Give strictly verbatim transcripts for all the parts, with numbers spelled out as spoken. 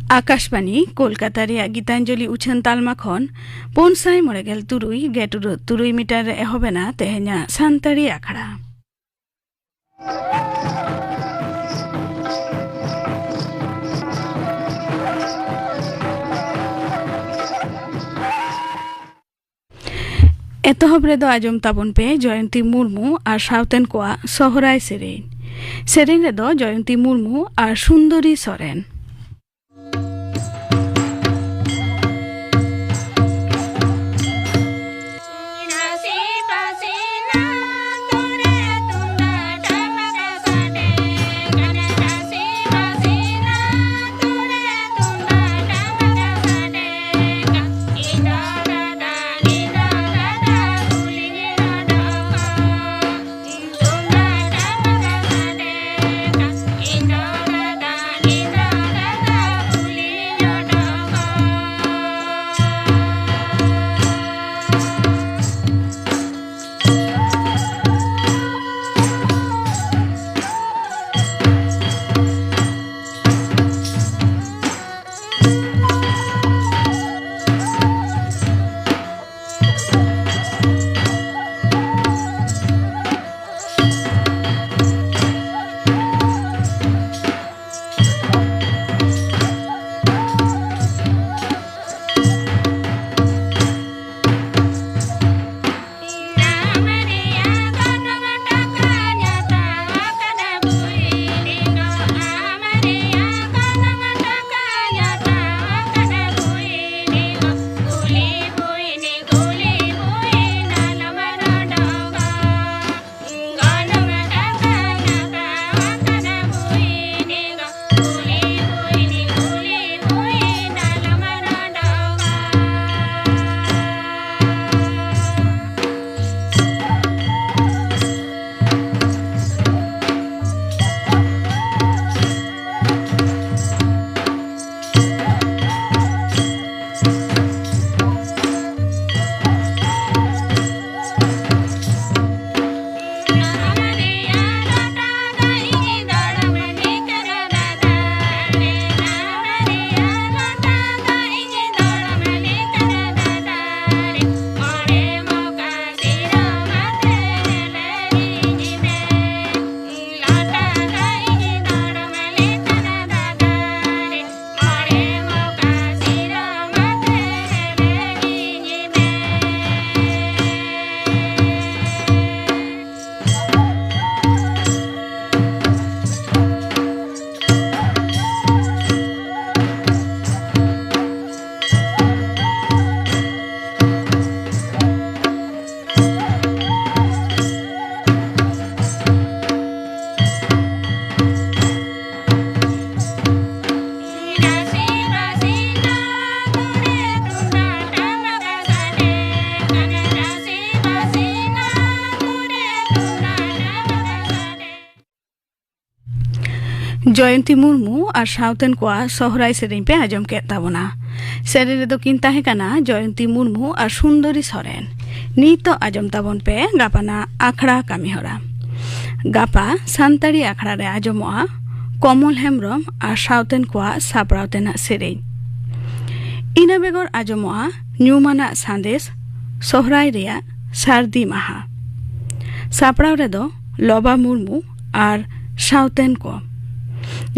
ᱟᱠᱟᱥᱵᱟᱱᱤ ᱠᱳᱞᱠᱟᱛᱟ ᱨᱮᱭᱟᱜ ᱜᱤᱛᱟᱧᱡᱚᱞᱤ ᱩᱪᱷᱟᱹᱱ ᱛᱟᱞᱢᱟ ᱠᱷᱚᱱ ᱯᱩᱱ ᱥᱟᱭ ᱢᱚᱬᱮ ᱜᱮᱞ ᱛᱩᱨᱩᱭ ᱜᱮᱴᱩᱨᱟᱹ ᱛᱩᱨᱩᱭ ᱢᱤᱴᱟᱨ ᱨᱮ ᱮᱦᱚᱵ ᱮᱱᱟ ᱛᱮᱦᱮᱧᱟᱜ ᱥᱟᱱᱛᱟᱲᱤ ᱟᱠᱷᱲᱟ᱾ ᱮᱛᱚᱦᱚᱵ ᱨᱮᱫᱚ ᱟᱸᱡᱚᱢ ᱛᱟᱵᱚᱱ ᱯᱮ ᱡᱚᱭᱚᱱᱛᱤ ᱢᱩᱨᱢᱩ ᱟᱨ ᱥᱟᱶᱛᱮᱱ ᱠᱚᱣᱟᱜ ᱥᱚᱦᱨᱟᱭ ᱥᱮᱨᱮᱧ᱾ ᱥᱮᱨᱮᱧ ᱨᱮᱫᱚ ᱡᱚᱭᱚᱱᱛᱤ ᱢᱩᱨᱢᱩ ᱟᱨ ᱥᱩᱱᱫᱚᱨᱤ ᱥᱚᱨᱮᱱ᱾ ᱡᱚᱭᱚᱱᱛᱤ ᱢᱩᱨᱢᱩ ᱟᱨ ᱥᱟᱶᱛᱮᱱ ᱠᱚᱣᱟᱜ ᱥᱚᱦᱨᱟᱭ ᱥᱮᱨᱮᱧ ᱯᱮ ᱟᱸᱡᱚᱢ ᱠᱮᱫ ᱛᱟᱵᱚᱱᱟ᱾ ᱥᱮᱨᱮᱧ ᱨᱮᱫᱚ ᱠᱤᱱ ᱛᱟᱦᱮᱸ ᱠᱟᱱᱟ ᱡᱚᱭᱚᱱᱛᱤ ᱢᱩᱨᱢᱩ ᱟᱨ ᱥᱩᱱᱫᱚᱨᱤ ᱥᱚᱨᱮᱱ᱾ ᱱᱤᱛᱚᱜ ᱟᱸᱡᱚᱢ ᱛᱟᱵᱚᱱ ᱯᱮ ᱜᱟᱯᱟᱱᱟᱜ ᱟᱠᱷᱲᱟ ᱠᱟᱹᱢᱤᱦᱚᱨᱟ᱾ ᱜᱟᱯᱟ ᱥᱟᱱᱛᱟᱲᱤ ᱟᱠᱷᱲᱟ ᱨᱮ ᱟᱸᱡᱚᱢᱚᱜᱼᱟ ᱠᱚᱢᱚᱞ ᱦᱮᱢᱵᱽᱨᱚᱢ ᱟᱨ ᱥᱟᱶᱛᱮᱱ ᱠᱚᱣᱟᱜ ᱥᱟᱯᱲᱟᱣ ᱛᱮᱱᱟᱜ ᱥᱮᱨᱮᱧ᱾ ᱤᱱᱟᱹ ᱵᱮᱜᱚᱨ ᱟᱸᱡᱚᱢᱚᱜᱼᱟ ᱧᱩᱢᱟᱱᱟᱜ ᱥᱟᱸᱫᱮᱥ, ᱥᱚᱦᱨᱟᱭ ᱨᱮᱭᱟᱜ ᱥᱟᱹᱨᱫᱤ ᱢᱟᱦᱟ᱾ ᱥᱟᱯᱲᱟᱣ ᱨᱮᱫᱚ ᱞᱚᱵᱟ ᱢᱩᱨᱢᱩ ᱟᱨ ᱥᱟᱶᱛᱮᱱ ᱠᱚ᱾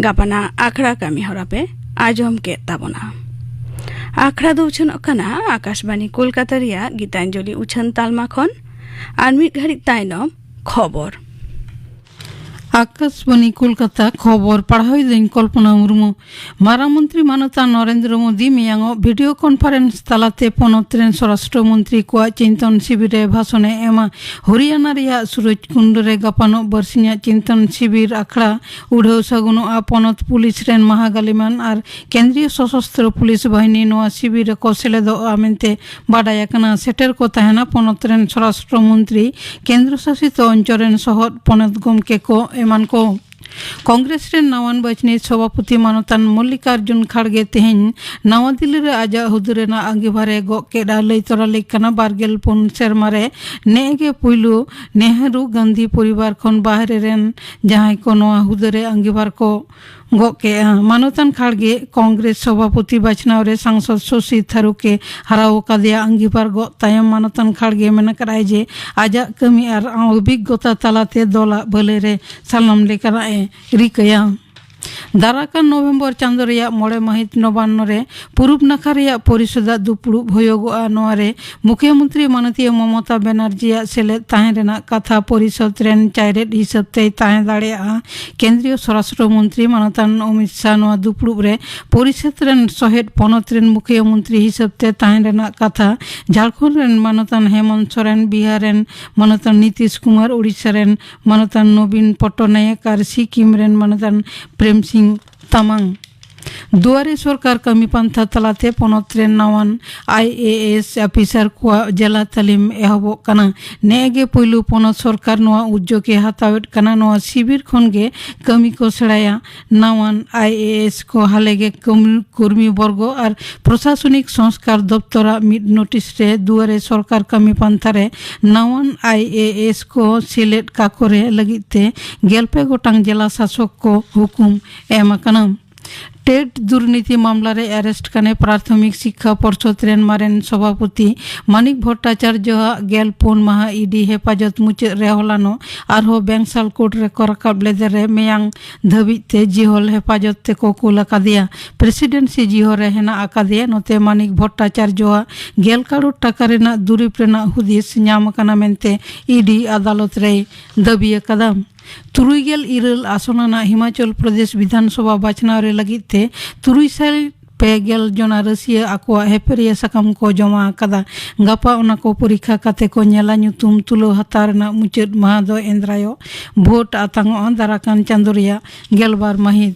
ᱜᱟᱯᱟᱱᱟᱜ ᱟᱠᱷᱲᱟ ᱠᱟᱹᱢᱤ ᱦᱚᱨᱟ ᱯᱮ ᱟᱸᱡᱚᱢ ᱠᱮᱫ ᱛᱟᱵᱚᱱᱟ᱾ ᱟᱠᱷᱲᱟ ᱫᱚ ᱩᱪᱷᱟᱹᱱᱚᱜ ᱠᱟᱱᱟ ᱟᱠᱟᱥᱵᱟᱱᱤ ᱠᱳᱞᱠᱟᱛᱟ ᱨᱮᱭᱟᱜ ᱜᱤᱛᱟᱧᱡᱚᱞᱤ ᱩᱪᱷᱟᱹᱱ ᱛᱟᱞᱢᱟ ᱠᱷᱚᱱ᱾ ᱟᱨ ᱢᱤᱫ ᱜᱷᱟᱹᱲᱤᱡ ᱛᱟᱭᱱᱚᱢ ᱠᱷᱚᱵᱚᱨ᱾ ᱟᱠᱟᱥᱵᱟᱱᱤ ᱠᱳᱞᱠᱟᱛᱟ, ᱠᱷᱚᱵᱚᱨ ᱯᱟᱲᱦᱟᱣᱤᱫᱟᱹᱧ ᱠᱚᱞᱯᱚᱱᱟ ᱢᱩᱨᱢᱩ᱾ ᱢᱟᱨᱟᱝ ᱢᱚᱱᱛᱨᱤ ᱢᱟᱱᱚᱛᱟᱱ ᱱᱚᱨᱮᱱᱫᱨᱚ ᱢᱳᱫᱤ ᱢᱮᱭᱟᱝᱚᱜ ᱵᱷᱤᱰᱤᱭᱳ ᱠᱚᱱᱯᱷᱟᱨᱮᱱᱥ ᱛᱟᱞᱟᱛᱮ ᱯᱚᱱᱚᱛ ᱨᱮᱱ ᱥᱚᱨᱟᱥᱴᱨᱚ ᱢᱚᱱᱛᱨᱤ ᱠᱚᱣᱟᱜ ᱪᱤᱱᱛᱚᱱ ᱥᱤᱵᱤᱨ ᱨᱮ ᱵᱷᱟᱥᱚᱱᱮ ᱮᱢᱟ᱾ ᱦᱚᱨᱤᱭᱟᱱᱟ ᱨᱮᱭᱟᱜ ᱥᱩᱨᱚᱡᱽ ᱠᱩᱱᱰ ᱨᱮ ᱜᱟᱯᱟᱱᱚᱜ ᱵᱟᱨᱥᱤᱧᱟᱜ ᱪᱤᱱᱛᱚᱱ ᱥᱤᱵᱤᱨ ᱟᱠᱷᱲᱟ ᱩᱰᱷᱟᱹᱣ ᱥᱟᱹᱜᱩᱱᱚᱜᱼᱟ᱾ ᱯᱚᱱᱚᱛ ᱯᱩᱞᱤᱥ ᱨᱮᱱ ᱢᱟᱦᱟᱜᱟᱞᱤᱢᱟᱱ ᱟᱨ ᱠᱮᱱᱫᱨᱤᱭᱚ ᱥᱚᱥᱚᱥᱛᱨᱚ ᱯᱩᱞᱤᱥ ᱵᱟᱦᱤᱱᱤ ᱱᱚᱣᱟ ᱥᱤᱵᱤᱨ ᱨᱮᱠᱚ ᱥᱮᱞᱮᱫᱚᱜᱼᱟ ᱢᱮᱱᱛᱮ ᱵᱟᱰᱟᱭ ᱟᱠᱟᱱᱟ᱾ ᱥᱮᱴᱮᱨ ᱠᱚ ᱛᱟᱦᱮᱱᱟ ᱯᱚᱱᱚᱛ ᱨᱮᱱ ᱥᱚᱨᱟᱥᱴᱨᱚ ᱢᱚᱱᱛᱨᱤ, ᱠᱮᱱᱫᱨᱚ ᱥᱟᱥᱤᱛ ᱚᱧᱪᱚᱞ ᱨᱮᱱ ᱥᱚᱦᱚᱫ ᱯᱚᱱᱚᱛ ᱜᱚᱢᱠᱮ ᱠᱚ ᱮᱢᱟᱱ ᱠᱚ᱾ ᱠᱚᱝᱜᱨᱮᱥ ᱨᱮᱱ ᱱᱟᱣᱟᱱ ᱵᱟᱪᱷᱱᱤ ᱥᱚᱵᱷᱟᱯᱚᱛᱤ ᱢᱟᱱᱚᱛᱟᱱ ᱢᱚᱞᱞᱤᱠᱟᱨᱡᱩᱱ ᱠᱷᱟᱲᱜᱮ ᱛᱮᱦᱮᱧ ᱱᱟᱣᱟ ᱫᱤᱞᱞᱤ ᱨᱮ ᱟᱡᱟᱜ ᱦᱩᱫᱟᱹ ᱨᱮᱱᱟᱜ ᱟᱸᱜᱤᱵᱷᱟᱨ ᱮ ᱜᱚᱜ ᱠᱮᱫᱼᱟ᱾ ᱞᱟᱹᱭ ᱛᱚᱨᱟ ᱞᱮᱠ ᱠᱟᱱᱟ, ᱵᱟᱨᱜᱮᱞ ᱯᱩᱱ ᱥᱮᱨᱢᱟ ᱨᱮ ᱱᱮᱜᱼᱮ ᱜᱮ ᱯᱩᱭᱞᱩ ᱱᱮᱦᱨᱩ ᱜᱟᱱᱫᱷᱤ ᱯᱚᱨᱤᱵᱟᱨ ᱠᱷᱚᱱ ᱵᱟᱦᱨᱮ ᱨᱮᱱ ᱡᱟᱦᱟᱸᱭ ᱠᱚ ᱱᱚᱣᱟ ᱦᱩᱫᱟᱹ ᱨᱮ ᱟᱸᱜᱤᱵᱷᱟᱨ ᱠᱚ ᱜᱚᱜ ᱠᱮᱫᱼᱟ᱾ ᱢᱟᱱᱚᱛᱟᱱ ᱠᱷᱟᱲᱜᱮ ᱠᱚᱝᱜᱨᱮᱥ ᱥᱚᱵᱷᱟᱯᱚᱛᱤ ᱵᱟᱪᱷᱱᱟᱣ ᱨᱮ ᱥᱟᱝᱥᱚᱫ ᱥᱚᱥᱤ ᱛᱷᱟᱨᱩᱨ ᱠᱮ ᱦᱟᱨᱟᱣ ᱟᱠᱟᱫᱮᱭᱟ᱾ ᱟᱸᱜᱤᱵᱷᱟᱨ ᱜᱚᱜ ᱛᱟᱭᱚᱢ ᱢᱟᱱᱚᱛᱟᱱ ᱠᱷᱟᱲᱜᱮ ᱢᱮᱱ ᱟᱠᱟᱫᱼᱟᱭ ᱡᱮ ᱟᱡᱟᱜ ᱠᱟᱹᱢᱤ ᱟᱨ ᱚᱵᱷᱤᱜᱽᱜᱚᱛᱟ ᱛᱟᱞᱟᱛᱮ ᱫᱚᱞᱟᱜ ᱵᱷᱟᱹᱞᱟᱹᱭ ᱨᱮ ᱥᱟᱱᱟᱢ ᱞᱮᱠᱟᱱᱟᱜ ᱮ ᱨᱤᱠᱟᱹᱭᱟ᱾ ᱫᱟᱨᱟᱠᱟᱱ ᱱᱚᱵᱷᱮᱢᱵᱚᱨ ᱪᱟᱸᱫᱚ ᱨᱮᱭᱟᱜ ᱢᱚᱬᱮ ᱢᱟᱹᱦᱤᱛ ᱱᱚᱵᱟᱱᱱᱚ ᱨᱮ ᱯᱩᱨᱩᱵ ᱱᱟᱠᱷᱟ ᱨᱮᱭᱟᱜ ᱯᱚᱨᱤᱥᱚᱫᱟᱜ ᱫᱩᱯᱲᱩᱵ ᱦᱩᱭᱩᱜᱚᱜᱼᱟ᱾ ᱱᱚᱣᱟ ᱨᱮ ᱢᱩᱠᱷᱭᱟᱹ ᱢᱚᱱᱛᱨᱤ ᱢᱟᱱᱚᱛᱤᱭᱟᱹ ᱢᱚᱢᱚᱛᱟ ᱵᱮᱱᱟᱨᱡᱤᱭᱟᱜ ᱥᱮᱞᱮᱫ ᱛᱟᱦᱮᱸ ᱨᱮᱱᱟᱜ ᱠᱟᱛᱷᱟ ᱯᱚᱨᱤᱥᱚᱫ ᱨᱮᱱ ᱪᱟᱭᱨᱮᱫ ᱦᱤᱥᱟᱹᱵ ᱛᱮᱭ ᱛᱟᱦᱮᱸ ᱫᱟᱲᱮᱭᱟᱜᱼᱟ᱾ ᱠᱮᱱᱫᱨᱤᱭᱚ ᱥᱚᱨᱟᱥᱴᱨᱚ ᱢᱚᱱᱛᱨᱤ ᱢᱟᱱᱚᱛᱟᱱ ᱚᱢᱤᱛ ᱥᱟᱦ ᱱᱚᱣᱟ ᱫᱩᱯᱲᱩᱵ ᱨᱮ ᱯᱚᱨᱤᱥᱚᱫ ᱨᱮᱱ ᱥᱚᱦᱮᱫ ᱯᱚᱱᱚᱛ ᱨᱮᱱ ᱢᱩᱠᱷᱭᱟᱹ ᱢᱚᱱᱛᱨᱤ ᱦᱤᱥᱟᱹᱵ ᱛᱮ ᱛᱟᱦᱮᱸ ᱨᱮᱱᱟᱜ ᱠᱟᱛᱷᱟ᱾ ᱡᱷᱟᱲᱠᱷᱚᱸᱰ ᱨᱮᱱ ᱢᱟᱱᱚᱛᱟᱱ ᱦᱮᱢᱚᱱᱛ ᱥᱚᱨᱮᱱ, ᱵᱤᱦᱟᱨ ᱨᱮᱱ ᱢᱟᱱᱚᱛᱟᱱ ᱱᱤᱛᱤᱥ ᱠᱩᱢᱟᱨ, ᱳᱰᱤᱥᱟ ᱨᱮᱱ ᱢᱟᱱᱚᱛᱟᱱ ᱱᱚᱵᱤᱱ ᱯᱚᱴᱱᱟᱭᱮᱠ ᱟᱨ ᱥᱤᱠᱤᱢ ᱨᱮᱱ ᱢᱟᱱᱚᱛᱟᱱ ᱯᱨᱮᱢ ᱥᱤᱝ ᱛᱟᱢᱟᱝ᱾ ᱫᱩᱣᱟᱨᱮ ᱥᱚᱨᱠᱟᱨ ᱠᱟᱹᱢᱤ ᱯᱟᱱᱛᱷᱟ ᱛᱟᱞᱟᱛᱮ ᱯᱚᱱᱚᱛ ᱨᱮᱱ ᱱᱟᱣᱟᱱ ᱟᱭ ᱮ ᱮᱥ ᱚᱯᱷᱤᱥᱟᱨ ᱠᱚᱣᱟᱜ ᱡᱮᱞᱟ ᱛᱟᱹᱞᱤᱢ ᱮᱦᱚᱵᱚᱜ ᱠᱟᱱᱟ᱾ ᱱᱮᱜᱮ ᱯᱩᱭᱞᱩ ᱯᱚᱱᱚᱛ ᱥᱚᱨᱠᱟᱨ ᱱᱚᱣᱟ ᱩᱫᱽᱡᱳᱜᱽ ᱮ ᱦᱟᱛᱟᱣᱮᱫ ᱠᱟᱱᱟ᱾ ᱱᱚᱣᱟ ᱥᱤᱵᱤᱨ ᱠᱷᱚᱱ ᱜᱮ ᱠᱟᱹᱢᱤ ᱠᱚ ᱥᱮᱬᱟᱭᱟ ᱱᱟᱣᱟᱱ ᱟᱭ ᱮ ᱮᱥ ᱠᱚ᱾ ᱦᱟᱞᱮ ᱜᱮ ᱠᱟᱹᱢ-, ᱠᱚᱨᱢᱤ ᱵᱚᱨᱜᱚ ᱟᱨ ᱯᱨᱚᱥᱟᱥᱚᱱᱤᱠ ᱥᱚᱝᱥᱠᱟᱨ ᱫᱚᱯᱛᱚᱨᱟᱜ ᱢᱤᱫ ᱱᱳᱴᱤᱥ ᱨᱮ ᱫᱩᱣᱟᱨᱮ ᱥᱚᱨᱠᱟᱨ ᱠᱟᱹᱢᱤ ᱯᱟᱱᱛᱷᱟ ᱨᱮ ᱱᱟᱣᱟᱱ ᱟᱭ ᱮ ᱮᱥ ᱠᱚ ᱥᱮᱞᱮᱫ ᱠᱟᱠᱚ ᱨᱮ ᱞᱟᱹᱜᱤᱫ ᱛᱮ ᱜᱮᱞ ᱯᱮ ᱜᱚᱴᱟᱝ ᱡᱮᱞᱟ ᱥᱟᱥᱚᱠ ᱠᱚ ᱦᱩᱠᱩᱢ ᱮᱢ ᱟᱠᱟᱱᱟ᱾ ᱴᱮᱴ ᱫᱩᱨᱱᱤᱛᱤ ᱢᱟᱢᱞᱟ ᱨᱮ ᱟᱨᱮᱥᱴ ᱠᱟᱱᱮ ᱯᱨᱟᱛᱷᱚᱢᱤᱠ ᱥᱤᱠᱠᱷᱟ ᱯᱚᱨᱥᱚᱫ ᱨᱮᱱ ᱢᱟᱨᱮᱱ ᱥᱚᱵᱷᱟᱯᱚᱛᱤ ᱢᱟᱱᱤᱠ ᱵᱷᱚᱴᱴᱟᱪᱟᱨᱡᱚ ᱟᱜ ᱜᱮᱞ ᱯᱩᱱ ᱢᱟᱦᱟ ᱤ ᱰᱤ ᱦᱮᱯᱟᱡᱚᱛ ᱢᱩᱪᱟᱹᱫ ᱨᱮ ᱦᱚᱞᱟᱱᱚᱜ ᱟᱨᱦᱚᱸ ᱵᱮᱝᱥᱟᱞ ᱠᱳᱨᱴ ᱨᱮᱠᱚ ᱨᱟᱠᱟᱵ ᱞᱮᱫᱮ ᱨᱮ ᱢᱮᱭᱟᱝ ᱫᱷᱟᱹᱵᱤᱡ ᱛᱮ ᱡᱤᱦᱚᱞ ᱦᱮᱯᱟᱡᱚᱛ ᱛᱮᱠᱚ ᱠᱩᱞ ᱟᱠᱟᱫᱮᱭᱟ᱾ ᱯᱨᱮᱥᱤᱰᱮᱱᱥᱤ ᱡᱤᱦᱚᱞ ᱨᱮ ᱦᱮᱱᱟᱜ ᱟᱠᱟᱫᱮᱭᱟ᱾ ᱱᱚᱛᱮ ᱢᱟᱱᱤᱠ ᱵᱷᱚᱴᱴᱟᱪᱟᱨᱡᱚ ᱟᱜ ᱜᱮᱞ ᱠᱟᱨᱳᱲ ᱴᱟᱠᱟ ᱨᱮᱱᱟᱜ ᱫᱩᱨᱤᱵ ᱨᱮᱱᱟᱜ ᱦᱩᱫᱤᱥ ᱧᱟᱢ ᱟᱠᱟᱱᱟ ᱢᱮᱱᱛᱮ ᱤ ᱰᱤ ᱟᱫᱟᱞᱚᱛ ᱨᱮᱭ ᱫᱟᱹᱵᱤ ᱟᱠᱟᱫᱟ᱾ ᱛᱩᱨᱩᱭ ᱜᱮᱞ ᱤᱨᱟᱹᱞ ᱟᱥᱚᱱ ᱟᱱᱟᱜ ᱦᱤᱢᱟᱪᱚᱞ ᱯᱨᱚᱫᱮᱥ ᱵᱤᱫᱷᱟᱱ ᱥᱚᱵᱷᱟ ᱵᱟᱪᱷᱱᱟᱣ ᱨᱮ ᱞᱟᱹᱜᱤᱫ ᱛᱮ ᱛᱩᱨᱩᱭ ᱥᱟᱭ ᱯᱮ ᱜᱮᱞ ᱡᱚᱱᱟ ᱨᱟᱹᱥᱤᱭᱟᱹ ᱟᱠᱚᱣᱟᱜ ᱦᱮᱯᱮᱨᱤᱭᱟᱹ ᱥᱟᱠᱟᱢ ᱠᱚ ᱡᱚᱢᱟ ᱟᱠᱟᱫᱟ᱾ ᱜᱟᱯᱟ ᱚᱱᱟ ᱠᱚ ᱯᱚᱨᱤᱠᱷᱟ ᱠᱟᱛᱮ ᱠᱚ ᱧᱮᱞᱟ᱾ ᱧᱩᱛᱩᱢ ᱛᱩᱞᱟᱹᱣ ᱦᱟᱛᱟᱣ ᱨᱮᱱᱟᱜ ᱢᱩᱪᱟᱹᱫ ᱢᱟᱦᱟ ᱫᱚ ᱮᱱᱫᱨᱟᱭᱚ᱾ ᱵᱷᱳᱴ ᱟᱛᱟᱝᱚᱜᱼᱟ ᱫᱟᱨᱟᱠᱟᱱ ᱪᱟᱸᱫᱳ ᱨᱮᱭᱟᱜ ᱜᱮᱞᱵᱟᱨ ᱢᱟᱹᱦᱤᱛ᱾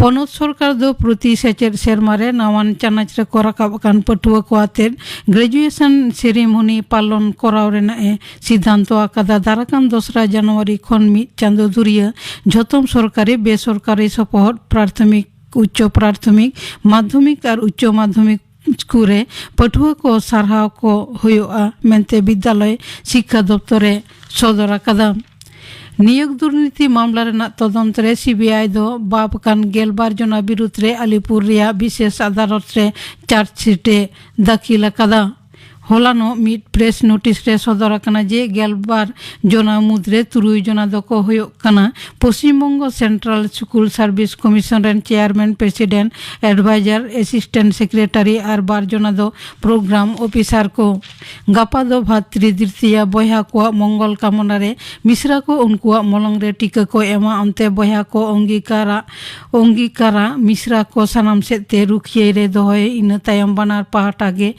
ᱯᱚᱱᱚᱛ ᱥᱚᱨᱠᱟᱨ ᱫᱚ ᱯᱨᱚᱛᱤ ᱥᱮᱪᱮᱫ ᱥᱮᱨᱢᱟ ᱨᱮ ᱱᱟᱣᱟᱱ ᱪᱟᱱᱟᱪ ᱨᱮᱠᱚ ᱨᱟᱠᱟᱵ ᱟᱠᱟᱱ ᱯᱟᱹᱴᱷᱩᱣᱟᱹ ᱠᱚ ᱟᱛᱮᱫ ᱜᱨᱮᱡᱩᱭᱮᱥᱚᱱ ᱥᱮᱨᱮᱢᱚᱱᱤ ᱯᱟᱞᱚᱱ ᱠᱚᱨᱟᱣ ᱨᱮᱱᱟᱜ ᱮ ᱥᱤᱫᱷᱟᱱᱛᱚ ᱟᱠᱟᱫᱟ᱾ ᱫᱟᱨᱟᱠᱟᱱ ᱫᱚᱥᱨᱟ ᱡᱟᱱᱩᱣᱟᱨᱤ ᱠᱷᱚᱱ ᱢᱤᱫ ᱪᱟᱸᱫᱚ ᱫᱷᱩᱨᱤᱭᱟᱹ ᱡᱷᱚᱛᱚᱢ ᱥᱚᱨᱠᱟᱨᱤ ᱵᱮᱥᱚᱨᱠᱟᱨᱤ ᱥᱚᱯᱚᱦᱚᱫ ᱯᱨᱟᱛᱷᱚᱢᱤᱠ, ᱩᱪᱪᱚ ᱯᱨᱟᱛᱷᱚᱢᱤᱠ, ᱢᱟᱫᱷᱚᱢᱤᱠ ᱟᱨ ᱩᱪᱪᱚ ᱢᱟᱫᱷᱚᱢᱤᱠ ᱥᱠᱩᱞ ᱨᱮ ᱯᱟᱹᱴᱷᱩᱣᱟᱹ ᱠᱚ ᱥᱟᱨᱦᱟᱣ ᱠᱚ ᱦᱩᱭᱩᱜᱼᱟ ᱢᱮᱱᱛᱮ ᱵᱤᱫᱽᱭᱟᱞᱚᱭ ᱥᱤᱠᱠᱷᱟ ᱫᱚᱯᱛᱚᱨ ᱮ ᱥᱚᱫᱚᱨ ᱟᱠᱟᱫᱟ᱾ ᱱᱤᱭᱳᱜᱽ ᱫᱩᱨᱱᱤᱛᱤ ᱢᱟᱢᱞᱟ ᱨᱮᱱᱟᱜ ᱛᱚᱫᱚᱱᱛ ᱨᱮ ᱥᱤ ᱵᱤ ᱟᱭ ᱫᱚ ᱵᱟᱵ ᱟᱠᱟᱱ ᱜᱮᱞᱵᱟᱨ ᱡᱚᱱᱟ ᱵᱤᱨᱩᱫᱽ ᱨᱮ ᱟᱞᱤᱯᱩᱨ ᱨᱮᱭᱟᱜ ᱵᱤᱥᱮᱥ ᱟᱫᱟᱞᱚᱛ ᱨᱮ ᱪᱟᱨᱡᱽᱥᱤᱴ ᱮ ᱫᱟᱹᱠᱷᱤᱞ ᱟᱠᱟᱫᱟ᱾ ᱦᱚᱞᱟᱱᱚᱜ ᱢᱤᱫ ᱯᱨᱮᱥ ᱱᱳᱴᱤᱥ ᱨᱮ ᱥᱚᱫᱚᱨ ᱟᱠᱟᱱᱟ ᱡᱮ ᱜᱮᱞᱵᱟᱨ ᱡᱚᱱᱟ ᱢᱩᱫᱽᱨᱮ ᱛᱩᱨᱩᱭ ᱡᱚᱱᱟ ᱫᱚᱠᱚ ᱦᱩᱭᱩᱜ ᱠᱟᱱᱟ Paschim Banga central school service commission ᱨᱮᱱ chairman, president, adviser, assistant secretary ᱟᱨ ᱵᱟᱨ ᱡᱚᱱᱟ ᱫᱚ ᱯᱨᱳᱜᱨᱟᱢ ᱚᱯᱷᱤᱥᱟᱨ ᱠᱚ᱾ ᱜᱟᱯᱟ ᱫᱚ ᱵᱷᱟᱛᱨᱤ ᱫᱨᱤᱛᱤᱭᱟ ᱵᱚᱭᱦᱟ ᱠᱚᱣᱟᱜ ᱢᱚᱝᱜᱚᱞ ᱠᱟᱢᱚᱱᱟ ᱨᱮ ᱢᱤᱥᱨᱟ ᱠᱚ ᱩᱱᱠᱩᱣᱟᱜ ᱢᱚᱞᱚᱝ ᱨᱮ ᱴᱤᱠᱟᱹ ᱠᱚ ᱮᱢᱟ᱾ ᱚᱱᱛᱮ ᱵᱚᱭᱦᱟ ᱠᱚ ᱚᱝᱜᱤᱠᱟᱨᱟ, ᱚᱝᱜᱤᱠᱟᱨᱟ ᱢᱤᱥᱨᱟ ᱠᱚ ᱥᱟᱱᱟᱢ ᱥᱮᱫ ᱛᱮ ᱨᱩᱠᱷᱤᱭᱟᱹᱭ ᱨᱮ ᱫᱚᱦᱚᱭ᱾ ᱤᱱᱟᱹ ᱛᱟᱭᱚᱢ ᱵᱟᱱᱟᱨ ᱯᱟᱦᱴᱟ ᱜᱮ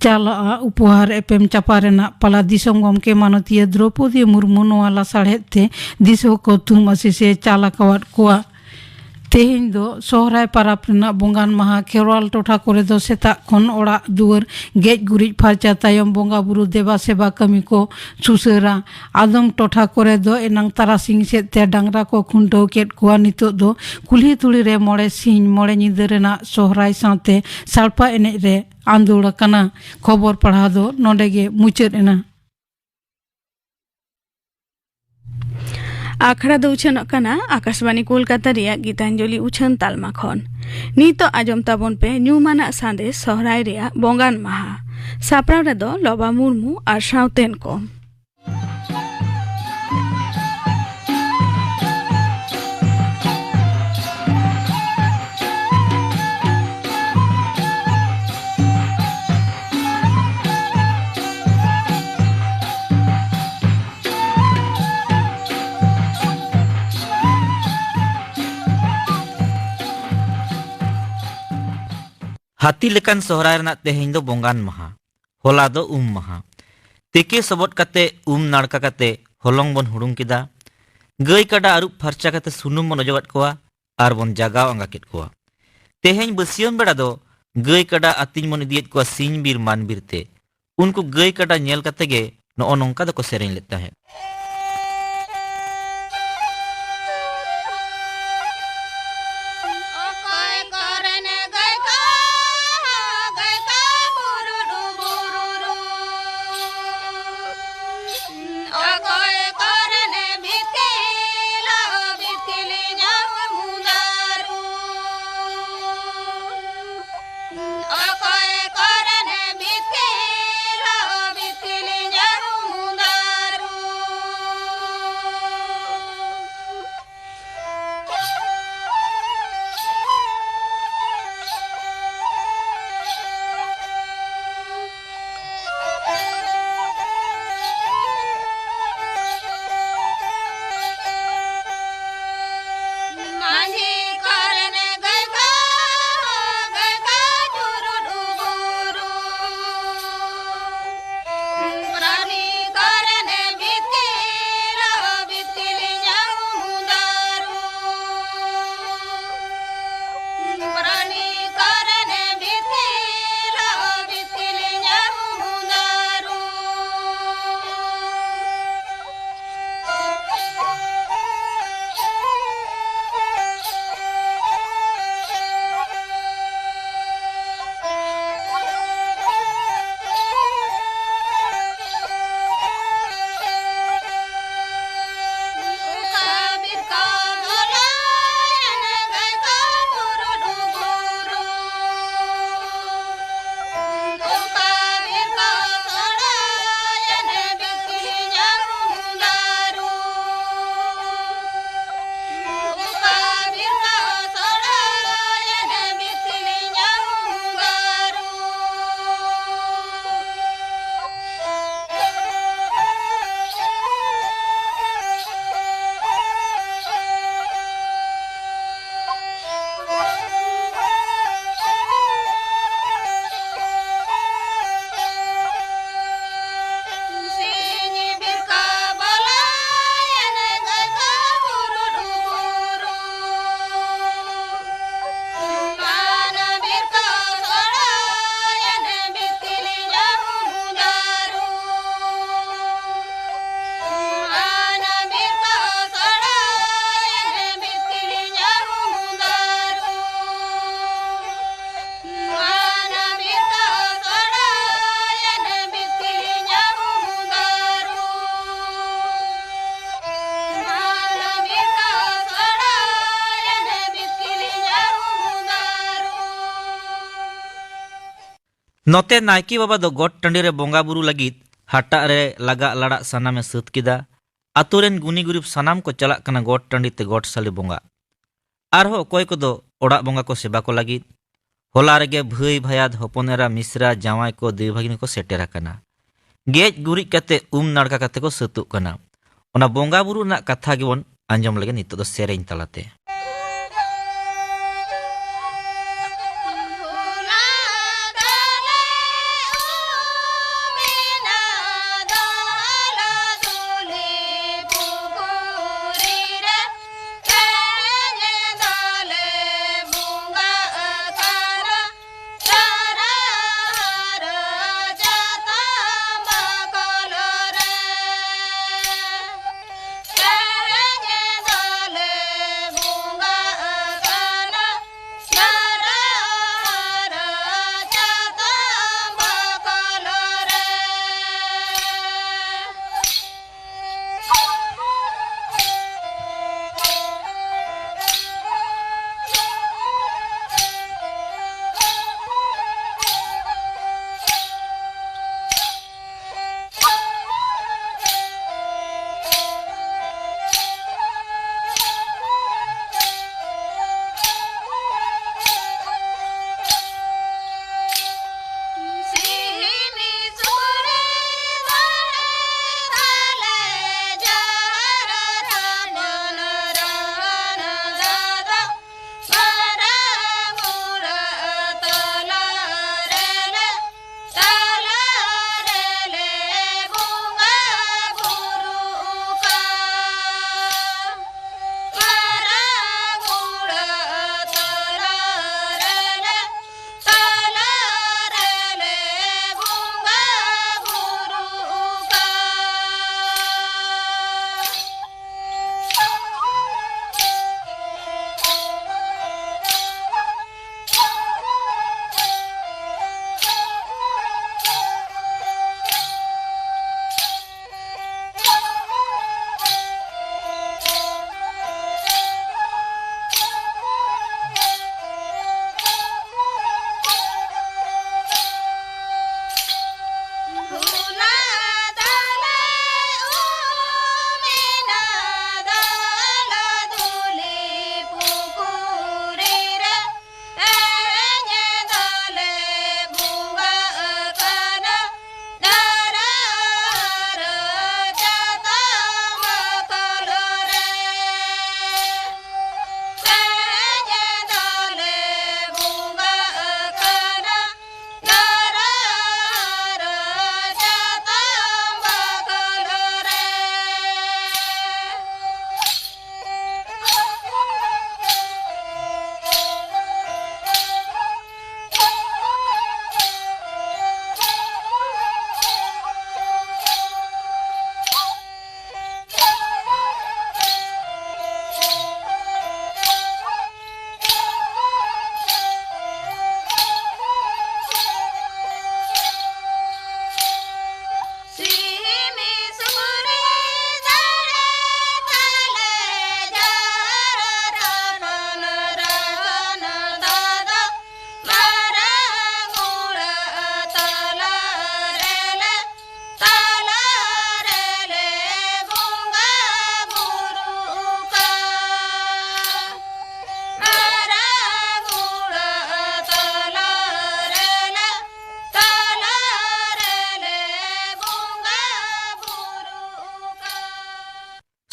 ᱪᱟᱞᱟᱜᱼᱟ ᱩᱯᱚᱦᱟᱨ ᱮᱯᱮᱢ ᱪᱟᱯᱟᱞ ᱨᱮᱱᱟᱜ ᱯᱟᱞᱟ᱾ ᱫᱤᱥᱚᱢ ᱜᱚᱢᱠᱮ ᱢᱟᱱᱚᱛᱤᱭᱟᱹ ᱫᱨᱚᱯᱚᱫᱤ ᱢᱩᱨᱢᱩ ᱱᱚᱣᱟ ᱞᱟᱥᱟᱲᱦᱮᱫ ᱛᱮ ᱫᱤᱥᱚᱢ ᱠᱚ ᱛᱷᱩᱢ ᱟᱥᱤᱥ ᱮ ᱪᱟᱞ ᱟᱠᱟᱣᱟᱫ ᱠᱚᱣᱟ᱾ ᱛᱮᱦᱮᱧ ᱫᱚ ᱥᱚᱦᱨᱟᱭ ᱯᱟᱨᱟᱵᱽ ᱨᱮᱱᱟᱜ ᱵᱚᱸᱜᱟᱱ ᱢᱟᱦᱟ᱾ ᱠᱷᱮᱨᱣᱟᱞ ᱴᱚᱴᱷᱟ ᱠᱚᱨᱮ ᱫᱚ ᱥᱮᱛᱟᱜ ᱠᱷᱚᱱ ᱚᱲᱟᱜ ᱫᱩᱣᱟᱹᱨ ᱜᱮᱡ ᱜᱩᱨᱤᱡ ᱯᱷᱟᱨᱪᱟ ᱛᱟᱭᱚᱢ ᱵᱚᱸᱜᱟ ᱵᱩᱨᱩ ᱫᱮᱵᱟ ᱥᱮᱵᱟ ᱠᱟᱹᱢᱤ ᱠᱚ ᱥᱩᱥᱟᱹᱨᱟ᱾ ᱟᱫᱚᱢ ᱴᱚᱴᱷᱟ ᱠᱚᱨᱮ ᱫᱚ ᱮᱱᱟᱝ ᱛᱟᱨᱟᱥᱤᱧ ᱥᱮᱫ ᱛᱮ ᱰᱟᱝᱨᱟ ᱠᱚ ᱠᱷᱩᱱᱴᱟᱹᱣ ᱠᱮᱫ ᱠᱚᱣᱟ᱾ ᱱᱤᱛᱚᱜ ᱫᱚ ᱠᱩᱞᱦᱤ ᱫᱷᱩᱲᱤ ᱨᱮ ᱢᱚᱬᱮ ᱥᱤᱧ ᱢᱚᱬᱮ ᱧᱤᱫᱟᱹ ᱨᱮᱱᱟᱜ ᱥᱚᱦᱨᱟᱭ ᱥᱟᱶᱛᱮ ᱥᱟᱲᱯᱟ ᱮᱱᱮᱡ ᱨᱮ ᱟᱸᱫᱳᱲ ᱟᱠᱟᱱᱟ᱾ ᱠᱷᱚᱵᱚᱨ ᱯᱟᱲᱦᱟᱣ ᱫᱚ ᱱᱚᱰᱮ ᱜᱮ ᱢᱩᱪᱟᱹᱫ ᱮᱱᱟ᱾ ᱟᱠᱷᱲᱟ ᱫᱚ ᱩᱪᱷᱟᱹᱱᱚᱜ ᱠᱟᱱᱟ ᱟᱠᱟᱥᱵᱟᱱᱤ ᱠᱳᱞᱠᱟᱛᱟ ᱨᱮᱭᱟᱜ ᱜᱤᱛᱟᱧᱡᱚᱞᱤ ᱩᱪᱷᱟᱹᱱ ᱛᱟᱞᱢᱟ ᱠᱷᱚᱱ᱾ ᱱᱤᱛᱚᱜ ᱟᱸᱡᱚᱢ ᱛᱟᱵᱚᱱ ᱯᱮ ᱧᱩᱢᱟᱱᱟᱜ ᱥᱟᱸᱫᱮᱥ ᱥᱚᱦᱨᱟᱭ ᱨᱮᱭᱟᱜ ᱵᱚᱸᱜᱟᱱ ᱢᱟᱦᱟ᱾ ᱥᱟᱯᱲᱟᱣ ᱨᱮᱫᱚ ᱞᱚᱵᱟ ᱢᱩᱨᱢᱩ ᱟᱨ ᱥᱟᱶᱛᱮᱱ ᱠᱚ᱾ ᱦᱟᱹᱛᱤ ᱞᱮᱠᱟᱱ ᱥᱚᱦᱨᱟᱭ ᱨᱮᱱᱟᱜ ᱛᱮᱦᱮᱧ ᱫᱚ ᱵᱚᱸᱜᱟᱱ ᱢᱟᱦᱟ, ᱦᱚᱞᱟ ᱫᱚ ᱩᱢ ᱢᱟᱦᱟ᱾ ᱛᱤᱠᱤ ᱥᱚᱵᱚᱫ ᱠᱟᱛᱮ, ᱩᱢ ᱱᱟᱲᱠᱟ ᱠᱟᱛᱮ, ᱦᱚᱞᱚᱝ ᱵᱚᱱ ᱦᱩᱲᱩᱝ ᱠᱮᱫᱟ᱾ ᱜᱟᱹᱭ ᱠᱟᱰᱟ ᱟᱹᱨᱩᱵ ᱯᱷᱟᱨᱪᱟ ᱠᱟᱛᱮ ᱥᱩᱱᱩᱢ ᱵᱚᱱ ᱚᱡᱚᱜᱟᱫ ᱠᱚᱣᱟ ᱟᱨ ᱵᱚᱱ ᱡᱟᱜᱟᱣ ᱟᱸᱜᱟ ᱠᱮᱫ ᱠᱚᱣᱟ᱾ ᱛᱮᱦᱮᱧ ᱵᱟᱹᱥᱭᱟᱹᱢ ᱵᱮᱲᱟ ᱫᱚ ᱜᱟᱹᱭ ᱠᱟᱰᱟ ᱟᱹᱛᱤᱧ ᱵᱚᱱ ᱤᱫᱤᱭᱮᱫ ᱠᱚᱣᱟ ᱥᱤᱧ ᱵᱤᱨ ᱢᱟᱱ ᱵᱤᱨ ᱛᱮ᱾ ᱩᱱᱠᱩ ᱜᱟᱹᱭ ᱠᱟᱰᱟ ᱧᱮᱞ ᱠᱟᱛᱮ ᱜᱮ ᱱᱚᱜᱼᱚ ᱱᱚᱝᱠᱟ ᱫᱚᱠᱚ ᱥᱮᱨᱮᱧ ᱞᱮᱫ ᱛᱟᱦᱮᱸᱫ᱾ ᱚᱠᱚᱭ ᱠᱚᱨᱮᱱ ᱜᱟᱹᱭ ᱠᱚ, ᱜᱟᱹᱭ ᱠᱚ ᱵᱩᱨᱩ ᱰᱩᱵᱩᱨᱩ᱾ ᱚᱠᱚᱭ ᱠᱚᱨᱮᱱ ᱵᱤᱛᱠᱤᱞ, ᱵᱤᱛᱠᱤᱞ ᱡᱟᱢ ᱢᱩᱫᱟᱨᱩ᱾ ᱚᱠᱚᱭ ᱠᱚᱨᱮᱱ ᱵᱤᱛᱠᱤᱞ, ᱵᱤᱛᱠᱤᱞ ᱡᱟᱢ ᱢᱩᱫᱟᱨᱩ᱾ ᱱᱚᱛᱮ ᱱᱟᱭᱠᱮ ᱵᱟᱵᱟ ᱫᱚ ᱜᱚᱴ ᱴᱟᱺᱰᱤ ᱨᱮ ᱵᱚᱸᱜᱟ ᱵᱩᱨᱩ ᱞᱟᱹᱜᱤᱫ ᱦᱟᱴᱟᱜ ᱨᱮ ᱞᱟᱜᱟᱜ ᱞᱟᱲᱟᱜ ᱥᱟᱱᱟᱢᱮ ᱥᱟᱹᱛ ᱠᱮᱫᱟ᱾ ᱟᱛᱳ ᱨᱮᱱ ᱜᱩᱱᱤ ᱜᱩᱨᱤᱵ ᱥᱟᱱᱟᱢ ᱠᱚ ᱪᱟᱞᱟᱜ ᱠᱟᱱᱟ ᱜᱚᱴ ᱴᱟᱺᱰᱤ ᱛᱮ ᱜᱚᱴ ᱥᱟᱹᱞᱤ ᱵᱚᱸᱜᱟ᱾ ᱟᱨᱦᱚᱸ ᱚᱠᱚᱭ ᱠᱚᱫᱚ ᱚᱲᱟᱜ ᱵᱚᱸᱜᱟ ᱠᱚ ᱥᱮᱵᱟ ᱠᱚ ᱞᱟᱹᱜᱤᱫ᱾ ᱦᱚᱞᱟ ᱨᱮᱜᱮ ᱵᱷᱟᱹᱭ ᱵᱷᱟᱭᱟᱫ ᱦᱚᱯᱚᱱ ᱮᱨᱟ ᱢᱤᱥᱨᱟ ᱡᱟᱶᱟᱭ ᱠᱚ ᱫᱟᱹᱭ ᱵᱷᱟᱹᱜᱤᱱ ᱠᱚ ᱥᱮᱴᱮᱨ ᱟᱠᱟᱱᱟ᱾ ᱜᱮᱡ ᱜᱩᱨᱤᱡ ᱠᱟᱛᱮ ᱩᱢ ᱱᱟᱲᱠᱟ ᱠᱟᱛᱮ ᱠᱚ ᱥᱟᱹᱛᱚᱜ ᱠᱟᱱᱟ᱾ ᱚᱱᱟ ᱵᱚᱸᱜᱟ ᱵᱩᱨᱩ ᱨᱮᱱᱟᱜ ᱠᱟᱛᱷᱟ ᱜᱮᱵᱚᱱ ᱟᱸᱡᱚᱢ ᱞᱮᱜᱮ ᱱᱤᱛᱚᱜ ᱫᱚ ᱥᱮᱨᱮᱧ ᱛᱟᱞᱟᱛᱮ᱾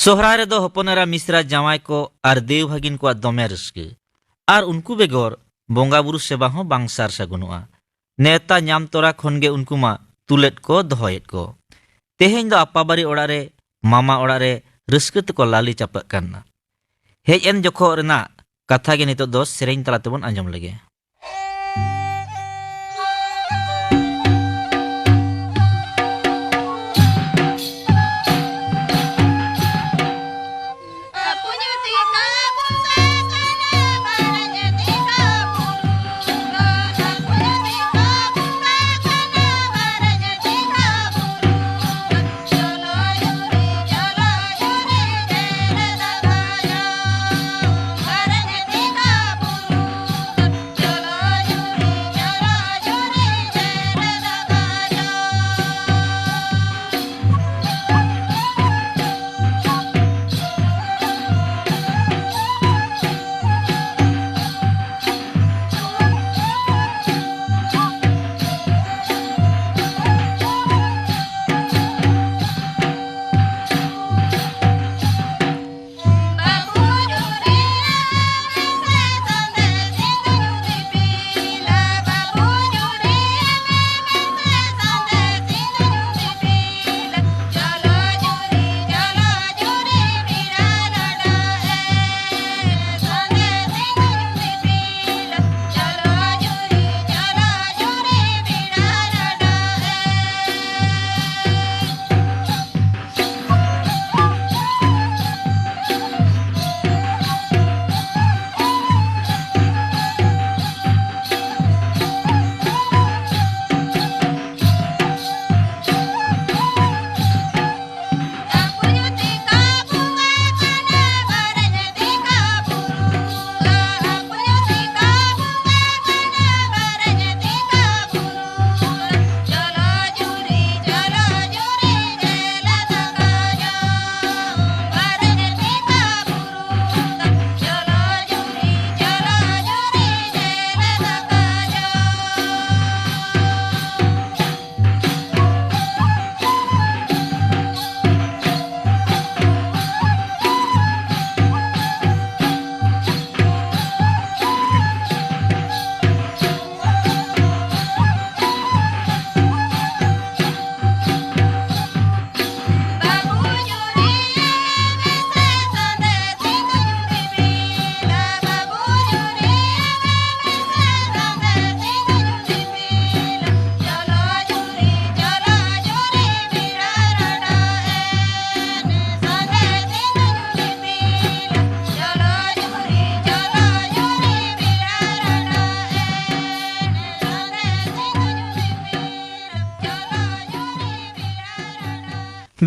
ᱥᱚᱦᱨᱟᱭ ᱨᱮᱫᱚ ᱦᱚᱯᱚᱱ ᱮᱨᱟ, ᱢᱤᱥᱨᱟ, ᱡᱟᱶᱟᱭ ᱠᱚ ᱟᱨ ᱫᱮᱣ ᱵᱷᱟᱹᱜᱤᱱ ᱠᱚᱣᱟᱜ ᱫᱚᱢᱮ ᱨᱟᱹᱥᱠᱟᱹ᱾ ᱟᱨ ᱩᱱᱠᱩ ᱵᱮᱜᱚᱨ ᱵᱚᱸᱜᱟ ᱵᱩᱨᱩ ᱥᱮᱵᱟ ᱦᱚᱸ ᱵᱟᱝ ᱥᱟᱨ ᱥᱟᱹᱜᱩᱱᱚᱜᱼᱟ᱾ ᱱᱮᱣᱛᱟ ᱧᱟᱢ ᱛᱚᱨᱟ ᱠᱷᱚᱱ ᱜᱮ ᱩᱱᱠᱩ ᱢᱟ ᱛᱩᱞᱮᱫ ᱠᱚ, ᱫᱚᱦᱚᱭᱮᱫ ᱠᱚ᱾ ᱛᱮᱦᱮᱧ ᱫᱚ ᱟᱯᱟᱵᱟᱨᱤ ᱚᱲᱟᱜ ᱨᱮ, ᱢᱟᱢᱟ ᱚᱲᱟᱜ ᱨᱮ ᱨᱟᱹᱥᱠᱟᱹ ᱛᱮᱠᱚ ᱞᱟᱞᱮ ᱪᱟᱯᱟᱜ ᱠᱟᱱᱟ᱾ ᱦᱮᱡ ᱮᱱ ᱡᱚᱠᱷᱚᱜ ᱨᱮᱱᱟᱜ ᱠᱟᱛᱷᱟ ᱜᱮ ᱱᱤᱛᱚᱜ ᱫᱚ ᱥᱮᱨᱮᱧ ᱛᱟᱞᱟ ᱛᱮᱵᱚᱱ ᱟᱸᱡᱚᱢ ᱞᱮᱜᱮ᱾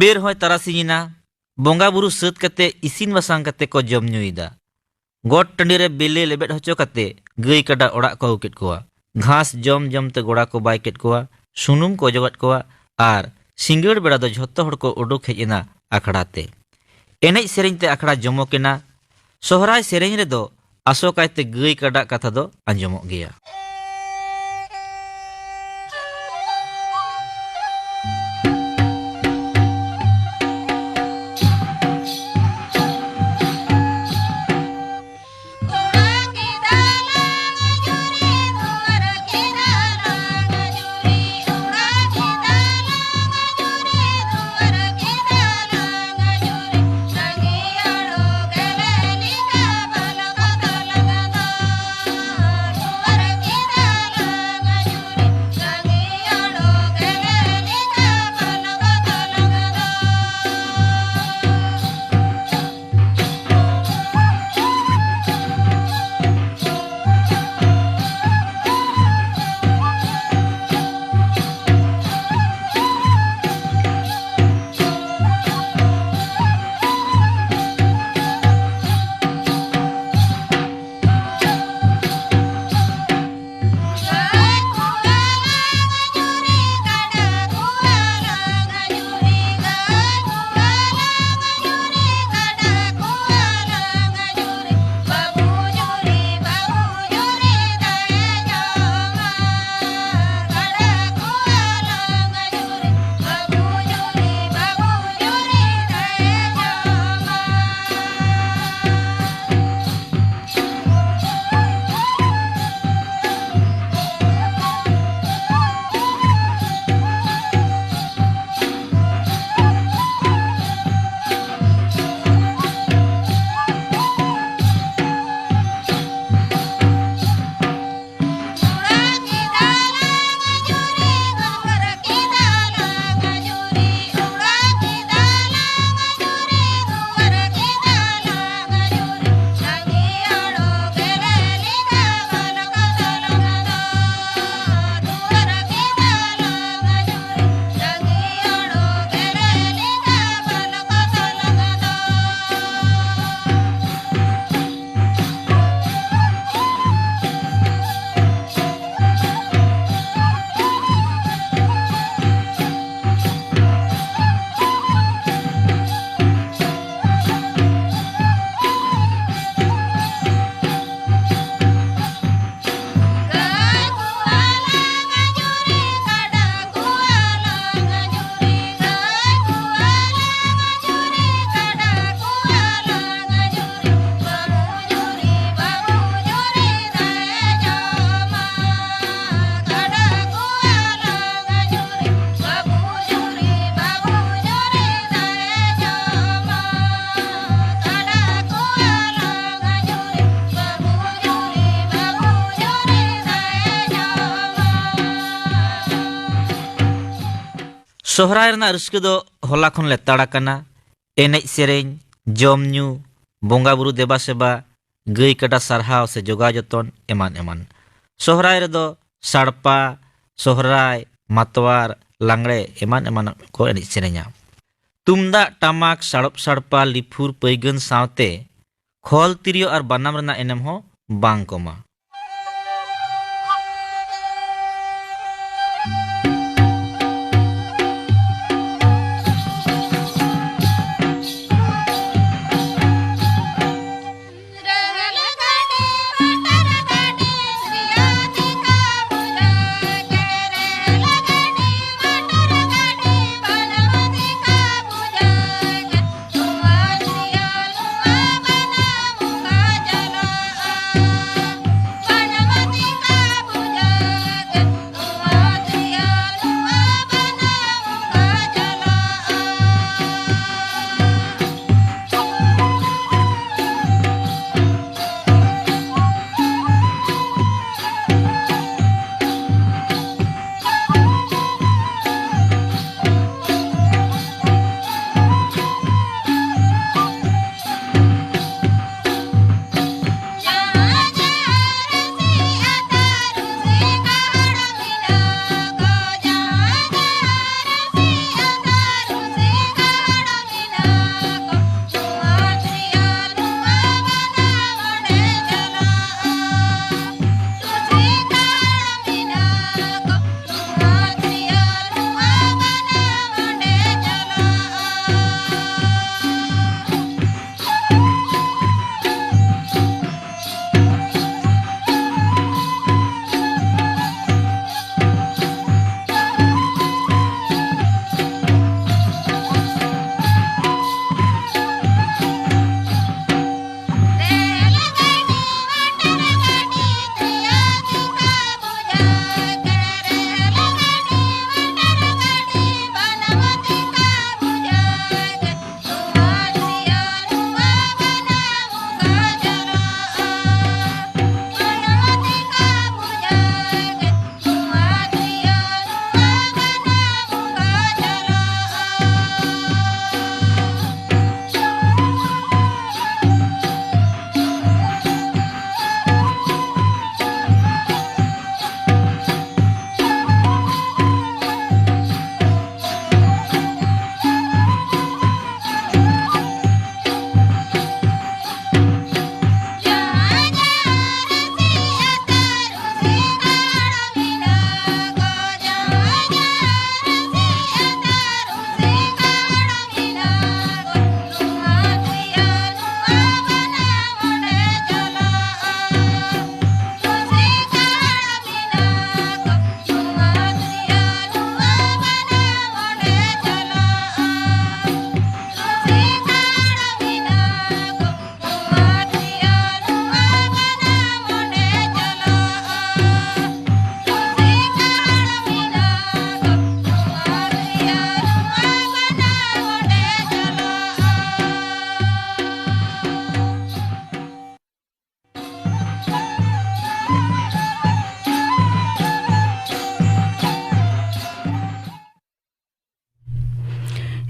ᱵᱮᱨ ᱦᱚᱸᱭ ᱛᱟᱨᱟᱥᱤᱧ ᱮᱱᱟ᱾ ᱵᱚᱸᱜᱟ ᱵᱩᱨᱩ ᱥᱟᱹᱛ ᱠᱟᱛᱮ ᱤᱥᱤᱱ ᱵᱟᱥᱟᱝ ᱠᱟᱛᱮ ᱠᱚ ᱡᱚᱢ ᱧᱩᱭᱮᱫᱟ᱾ ᱜᱚᱴ ᱴᱟᱺᱰᱤ ᱨᱮ ᱵᱮᱞᱮ ᱞᱮᱵᱮᱫ ᱦᱚᱪᱚ ᱠᱟᱛᱮ ᱜᱟᱹᱭ ᱠᱟᱰᱟ ᱚᱲᱟᱜ ᱠᱚ ᱟᱹᱜᱩ ᱠᱮᱫ ᱠᱚᱣᱟ᱾ ᱜᱷᱟᱥ ᱡᱚᱢ ᱡᱚᱢ ᱛᱮ ᱜᱚᱲᱟ ᱠᱚ ᱵᱟᱭ ᱠᱮᱫ ᱠᱚᱣᱟ, ᱥᱩᱱᱩᱢ ᱠᱚ ᱚᱡᱚᱜᱟᱫ ᱠᱚᱣᱟ ᱟᱨ ᱥᱤᱸᱜᱟᱹᱲ ᱵᱮᱲᱟ ᱫᱚ ᱡᱷᱚᱛᱚ ᱦᱚᱲ ᱠᱚ ᱩᱰᱩᱠ ᱦᱮᱡ ᱮᱱᱟ ᱟᱠᱷᱲᱟ ᱛᱮ᱾ ᱮᱱᱮᱡ ᱥᱮᱨᱮᱧ ᱛᱮ ᱟᱠᱷᱲᱟ ᱡᱚᱢᱚᱠ ᱮᱱᱟ᱾ ᱥᱚᱦᱨᱟᱭ ᱥᱮᱨᱮᱧ ᱨᱮᱫᱚ ᱟᱥᱚᱠᱟᱭᱛᱮ ᱜᱟᱹᱭ ᱠᱟᱰᱟ ᱠᱟᱛᱷᱟ ᱫᱚ ᱟᱸᱡᱚᱢᱚᱜ ᱜᱮᱭᱟ᱾ ᱥᱚᱦᱨᱟᱭ ᱨᱮᱱᱟᱜ ᱨᱟᱹᱥᱠᱟᱹ ᱫᱚ ᱦᱚᱞᱟ ᱠᱷᱚᱱ ᱞᱮᱛᱟᱲ ᱟᱠᱟᱱᱟ᱾ ᱮᱱᱮᱡ ᱥᱮᱨᱮᱧ, ᱡᱚᱢ ᱧᱩ, ᱵᱚᱸᱜᱟ ᱵᱩᱨᱩ ᱫᱮᱵᱟ ᱥᱮᱵᱟ, ᱜᱟᱹᱭ ᱠᱟᱰᱟ ᱥᱟᱨᱦᱟᱣ ᱥᱮ ᱡᱚᱜᱟᱣ ᱡᱚᱛᱚᱱ, ᱮᱢᱟᱱ ᱮᱢᱟᱱ᱾ ᱥᱚᱦᱨᱟᱭ ᱨᱮᱫᱚ ᱥᱟᱲᱯᱟ, ᱥᱚᱦᱨᱟᱭ, ᱢᱟᱛᱣᱟᱨ, ᱞᱟᱜᱽᱲᱮ ᱮᱢᱟᱱ ᱮᱢᱟᱱ ᱠᱚ ᱮᱱᱮᱡ ᱥᱮᱨᱮᱧᱟ᱾ ᱛᱩᱢᱫᱟᱜ ᱴᱟᱢᱟᱠ, ᱥᱟᱲᱚᱯ ᱥᱟᱲᱯᱟ, ᱞᱤᱯᱷᱩᱨ, ᱯᱟᱹᱭᱜᱟᱹᱱ ᱥᱟᱶᱛᱮ ᱠᱷᱚᱞ ᱛᱤᱨᱭᱳ ᱟᱨ ᱵᱟᱱᱟᱢ ᱨᱮᱱᱟᱜ ᱮᱱᱮᱢ ᱦᱚᱸ ᱵᱟᱝ ᱠᱚᱢᱟ᱾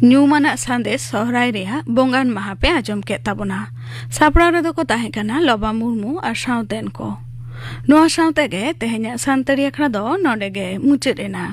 ᱧᱩᱢᱟᱱᱟᱜ ᱥᱟᱸᱫᱮᱥ ᱥᱚᱦᱨᱟᱭ ᱨᱮᱭᱟᱜ ᱵᱚᱸᱜᱟᱱ ᱢᱟᱦᱟ ᱯᱮ ᱟᱸᱡᱚᱢ ᱠᱮᱫ ᱛᱟᱵᱚᱱᱟ᱾ ᱥᱟᱯᱲᱟᱣ ᱨᱮᱫᱚ ᱠᱚ ᱛᱟᱦᱮᱸ ᱠᱟᱱᱟ ᱞᱚᱵᱟ ᱢᱩᱨᱢᱩ ᱟᱨ ᱥᱟᱶᱛᱮᱱ ᱠᱚ᱾ ᱱᱚᱣᱟ ᱥᱟᱶ ᱛᱮᱜᱮ ᱛᱮᱦᱮᱧᱟᱜ ᱥᱟᱱᱛᱟᱲᱤ ᱟᱠᱷᱲᱟ ᱫᱚ ᱱᱚᱰᱮ ᱜᱮ ᱢᱩᱪᱟᱹᱫ ᱮᱱᱟ᱾